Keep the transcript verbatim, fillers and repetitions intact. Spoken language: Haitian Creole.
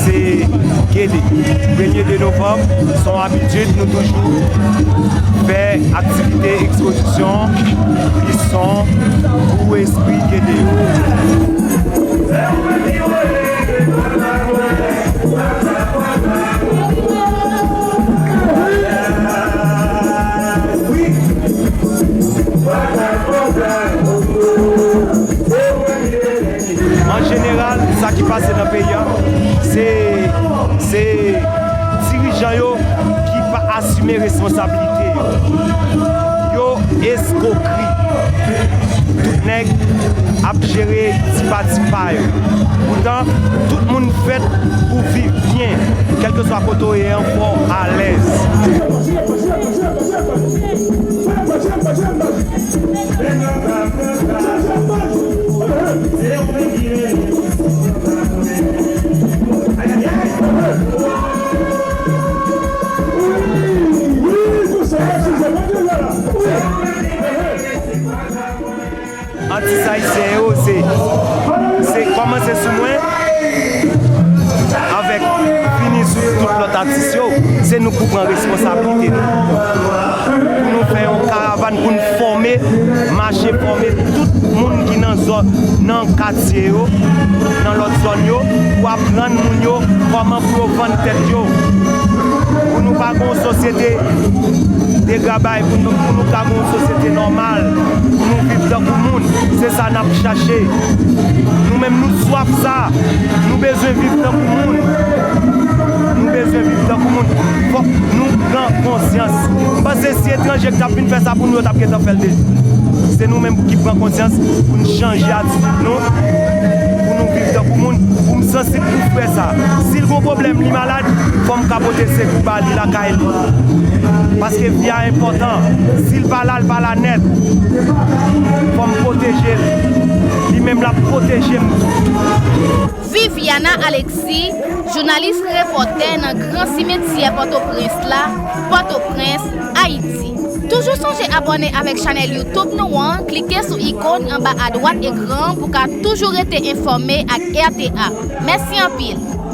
Se Gede. Premye de novanm, se yon abitid, nou toujou fè aktivite ekspozisyon, bwison pou espri Gede yo. An jeneral, sa ki pase nan peyi a, se, se dirijan yo ki pa asime responsabilite yo. Yo eskokri. Tout nèg ap jere ti pati pa yo. Poutan, tout moun fèt pou viv byen, kèlkeswa kote w ye an, fò w alèz. Atis ayisyen yo, se, se kòmanse sou mwen, avèk fini sou tout lòt atis yo, se nou pou pran responsablite nou. Pou nou fè yon karavàn, pou n fòme, mache fòme tout moun ki nan zòn, nan katye yo, nan lòt zòn yo, pou aprann moun yo kòman pou yo vann tèt yo. Pou nou pa gen yon sosyete degrabay, pou nou, pou nou ka gen yon sosyete nòmal, pou nou viv tankou moun. Se sa n ap chache. Nou menm, nou swaf sa. Nou bezwen viv tankou moun. Nou bezwen viv tankou moun. Fòk nou pran konsyans. M panse si etranje k t ap vin fè sa pou nou, yo t ap gentan fè l deja. Se nou menm ki pran konsyans pou n chanje atitid nou, pou nou viv tankou moun, pou m sansib pou frè sa. Si l gon pwoblèm, li malad, fò m ka pote sekou ba li lakay li. Paske vi a enpòtan. Si l pa la, l pa la nèt. Fò m pwoteje l. Li menm l ap pwoteje m. Viviana Alexis, jounalis repòtè nan gran simetyè Pòtoprens la, Pòtoprens, Ayiti. Toujou sonje abòne avèk chanèl YouTube nou an, klike sou ikòn anba adwat ekran an pou w ka toujou rete enfòme ak R T A. Mèsi anpil!